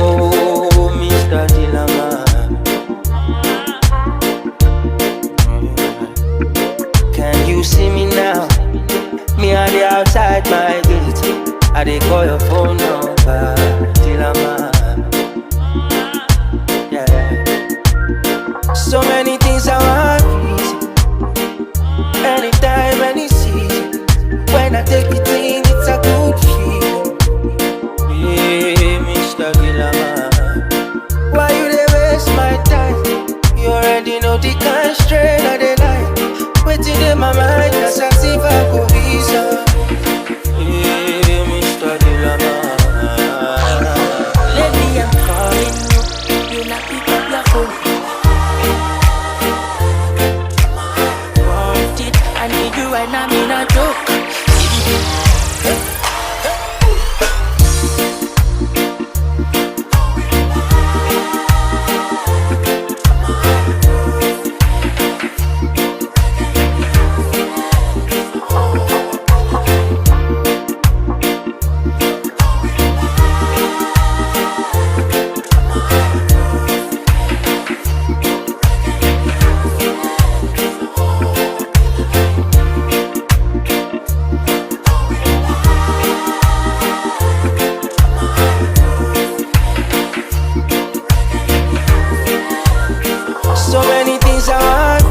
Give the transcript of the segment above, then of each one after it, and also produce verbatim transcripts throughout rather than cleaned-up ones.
Oh, Mister Dilama. Can you see me now? Me, I dey outside my gate. I dey call your phone number, Dilama. Yeah. So many things I want, please. Anytime, any season. When I take it in, it's a good feeling. Hey, Mister Dilama, why you dey waste my time? You already know the kind strain I dey like. Wetin dey my mind, as I see for reason. Hey, Mister Dilama. Baby, I'm calling you. You not pick up your phone. Want it, I need you right now, me not joke. So many things I want,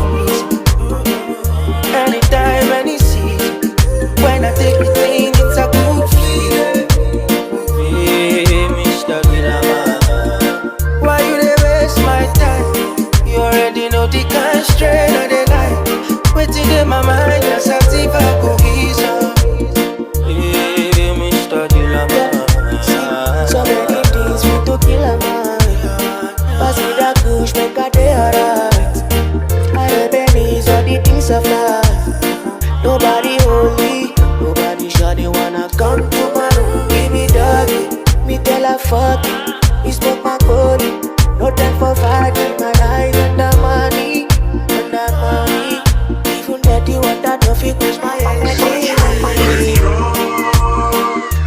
anytime, any season. When I take it in, it's a good feeling. Hey, Mister Dilama, why you dey waste my time? You already know the kind strain I dey like. Wetin dey my mind, as I see for reason. Hey, Mister Dilama. Yeah. See, so many things fit to kill a man. Pass me that kush, make I dey alright. I have enemies, all the things of life. Nobody holy, nobody sure they wanna come tomorrow. Give me doggy, me tell her fuck it. Me smoke my body, no time for fighting. My eyes on the money, on the money. Even dirty water don't fit quench my energy.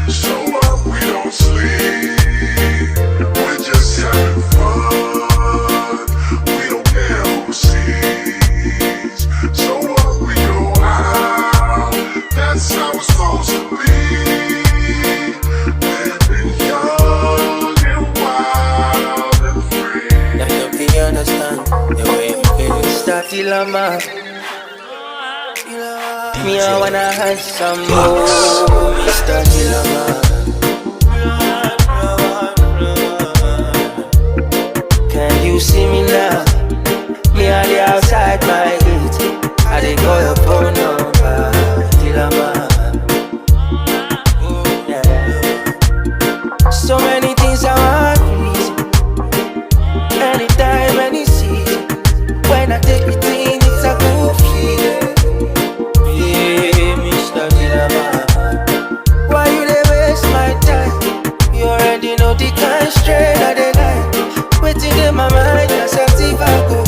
So what? We don't sleep, we're just having fun. We don't care who sees. So what? We go out. That's how it's supposed to be. Living young and wild and free. Now you can understand the way you feel. Mister Dilama. Me, I wanna have some more, Mister Dilama. Can you see me now? Me, I dey outside my gate. I dey call your phone number, Dilama. Yeah. So many things I want, anytime, any season. When I take it in, it's a good feeling. Hey, Mister Dilama, why you dey waste my time? You already know the kind strain I dey like. Wetin dey my mind, as I see for